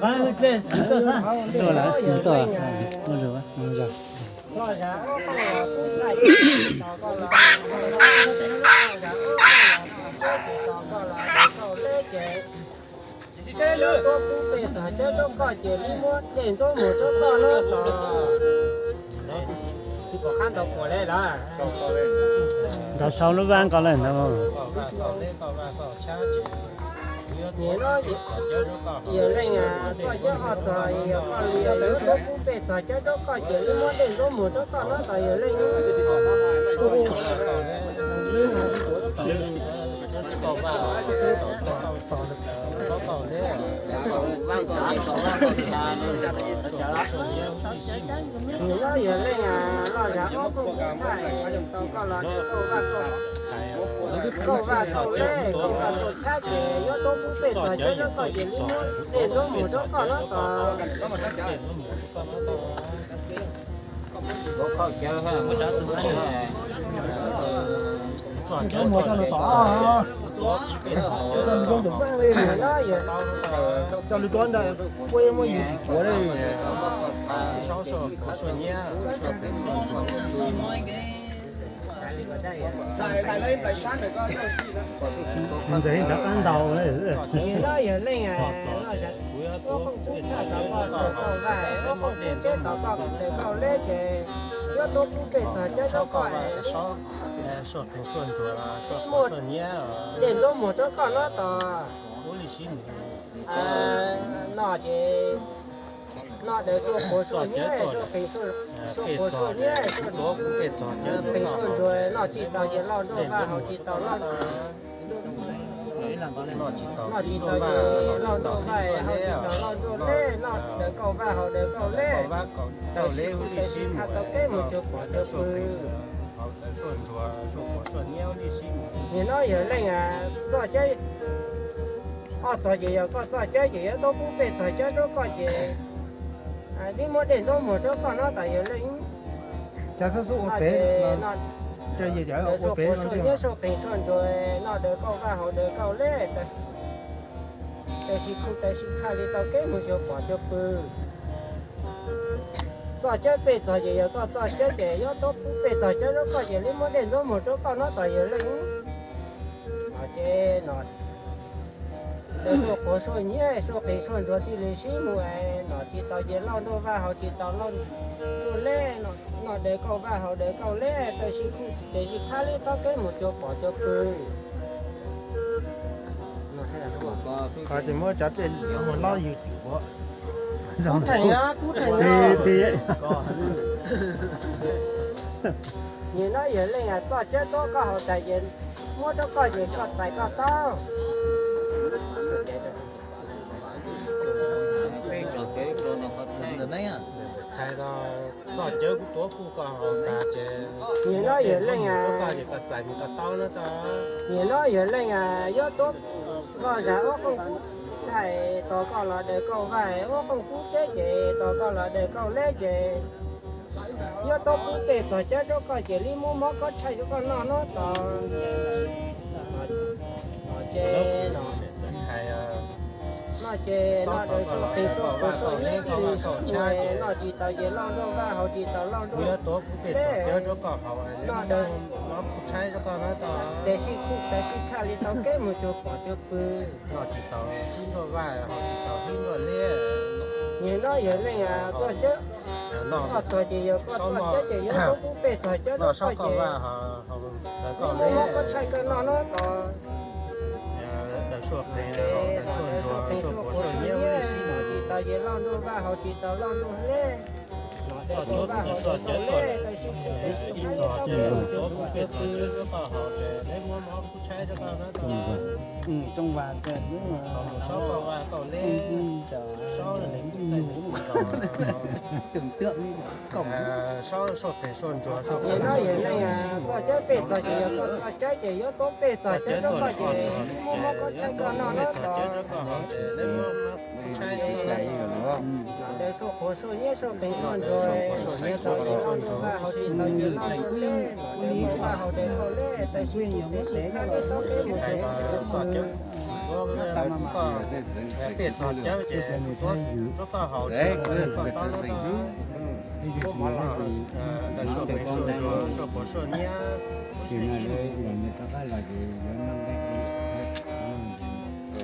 Tuaj lawm, tuaj, ua lawm, ua lawm. Tuab kub pej xeem cawb rau koj ces li muab dej ntxob muag rau koj no los. Nrog sau lub vab nkaus lawm ntag. Nim no yawg leej txoj cawb ho txog yog koj li, tuab kub pej xeem cawb rau koj ces li muab dej ntxob muag rau koj no los yawg leej. Nim no yawg leej loj zam ob kooj kub thaij tau koj los dawm kauj vaj, kauj vaj tau lej, kauj vaj tau tshab ces yuav tuab kub pej xeem cawb rau koj ces li muab dej ntxob muag rau koj no los. Ntawd ib nrab qab ntau. Nim no yawg leej, ob kooj kub tshab tau koj dawm kauj vaj, ob kooj kub tshab tau koj dawm kauj lej ces yuav tuab kub pej xeem cawb rau koj. Dej ntxob muag rau koj no los. No ces no dawm suaj quav suaj nyiab, suaj qees suaj, suaj quav suaj nyiab, suaj qees suaj ntsuag, noj tsis tau ces lauj nruab vaj, haus tsis tau lauj, noj tsis tau ces lauj nruab vaj, haus tsis tau lauj nruab lej, noj dawm kauj vaj haus dawm kauj lej, tawm sib khuj tawm sib kha tau kev mus cuag pom cuag pw. Nim no yawg leej txoj cawb ho txog ces yog koj txoj cawb ces yuav tuab kub pej xeem cawb rau koj ces li muab dej ntxob muag rau koj no los yawg leej. Suaj quav suaj nyiab, suaj qees suaj ntsuag, noj dawm kauj vaj haus dawm kauj lej, tawm sib khuj tawm sib kha li tau kev mus cuag pom cuag pw. Txoj cawb pej xeem ces yog koj txoj cawb ces yuav tuab kub pej xeem cawb rau koj ces li muab dej ntxob muag rau koj no los yawg leej. Ces no dawm suaj quav suaj nyiab, suaj qees suaj ntsuag thiaj li sib mus, noj tsis tau ces lauj nruab vaj, haus tsis tau lauj nruab lej, noj dawm kauj vaj haus dawm kauj lej, tawm sib khuj tawm sib kha li tau kev mus cuag pom cuag pw. Qhov ces muab cov dej mus lob yws txim ua. Nim no yawg leej txoj cawb tuab koj haus tas ces muab rau koj ces koj txais koj taub. Txoj cawb kuv tuav kuj koj haus tas ces nim no yawg leej, koj txais mus koj taub no. Nim no yawg leej yuav tuab koj zam ob kooj kub thaij tos koj los dawm kauj vaj, ob kooj kub tshab ces tos koj los dawm kauj lej ces yuav tuab kub pej xeem cawb rau koj ces li muab mob kob tshaij rau koj noj no los. Ces no ces no dawm suaj qees suaj quav suaj nyiab thiaj li sib mus, noj tsis tau ces lauj nruab vaj, haus tsis tau lauj nruab lej, noj dawm tawm sib khuj tawm sib kha li tau kev mus cuag pom cuag pw. Nim no yawg leej txoj cawb ho txog ces yog koj txoj cawb ces yuav tuab kub pej xeem cawb rau koj ces li muab mob kob tshaij koj noj no los. Dawm suaj qees suaj quav suaj nyiab, noj tsis tau ces lauj nruab vaj, haus tsis tau lauj nruab lej, noj dawm kauj vaj haus dawm kauj lej, tawm sib khuj tawm sib kha li tau kev mus cuag pom cuag pw. Nim no yawg leej txoj cawb pej xeem ces yog koj txoj cawb ces yuav tuab pej xeem cawb rau koj ces li muab mob kob tshaij koj noj no los. Dawm suaj quav suaj nyiab, suaj qees suaj ntsuag, noj tsis tau ces lauj nruab vaj, haus tsis tau ces lauj nruab lej, noj dawm kauj vaj haus dawm kauj lej, tawm sib khuj tawm sib kha li tau kev mus cuag pom cuag pw. Peb txog cawv ces tuav rau koj haus, koj tob, koj suaj quav suaj niab, ces no los nws rov qab los ces yuav noj nqaij.